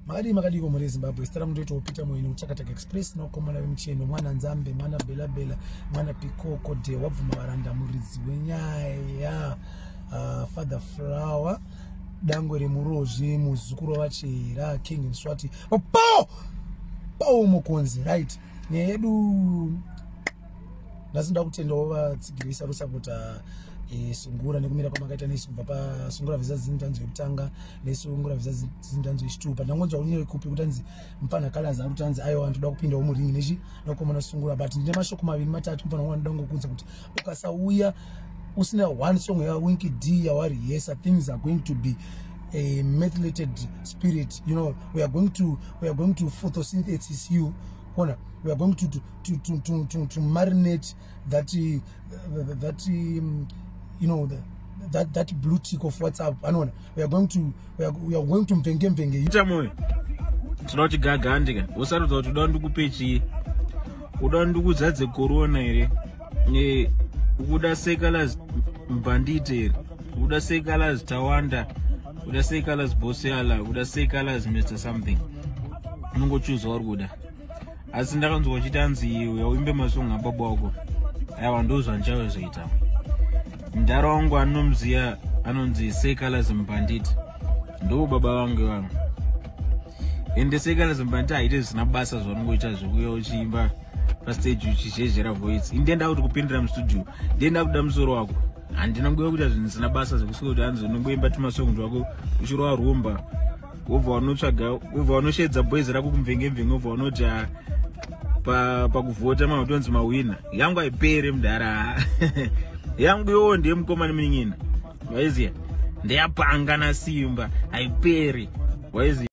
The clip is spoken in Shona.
Makadii makadii komuri eZimbabwe? Zita rangu ndoitawo Peter Moyeni kuTakataka Express nokomana vemucheno, mwana Nzambe, mwana Bela Bela, mwana Pikoko de wabvuma varanda, muridzi wenyaya, Father Flower, dangwe remurozvi, muzukuru wavachera King Nswati, po po mukonzi. Right, nyaya yedu nhasi, ndoda kutendawo vatsigiri vese vari kusapota Sungura nekumira kwamakaita nesu kubva paSungura visa Zindanzo yekutanga neSungura visa Zindanzo yechitupa. Ndangonzwa kunyaya kupi kuti anzi mufana Calaz ari kuti anzi aiwa, ndoda kupindawo muringi nechi nokomana Sungura, but ndine mashoko maviri matatu. Mufana wangu, ndoda ngokuudza kuti ukasauya usina one song yaWinky D yawarihesa, things are going to be a methylated spirit. We are going to photosynthesis you ona, we are going to marinate that that blue tick of WhatsApp. Anoona, we are going to mvenge mvenge. Ita moyo, tinoda kuti gagandika usarudza kuti uda ndikupe chii. Uda ndikudzadze korona here? Ukuda Seh Calaz Mbandite here? Uda Seh Calaz Tawanda? Uda Seh Calaz Bosiala? Uda Seh Calaz Mr something? Unongochuza uri kuda. Asi ndakanzwa uchiti anzi uyaimbe masongo ababa wako. Aiwa, ndo zvandichazoita. Mudhara wangu anomuziya, anonzi Seh Calaz Mbanditi, ndo baba vangu vangu. Ende Seh Calaz Mbanditi haite zvisina basa zvaunongoita zvekuuya uchiimba pastage uchizhezhera voice. Indenda kuti kupindira mustudio, ndenda kuda musoro wako. Handina nguva yekuita zvinhu zvisina basa zvekusvika kuti hanzi unongoimba tumasongo twako uchirova rumba, wobva wanotsvaga, wobva wanoshedza boys rako kumvenge mvenge, wobva wanoti pakuvhota makutonzi mawina. Yangu haipere, mudhara yangu iwowo ndiye mukoma nemunin'ina, waiziya, ndeyapanga nasimba, haiperi, waiziya.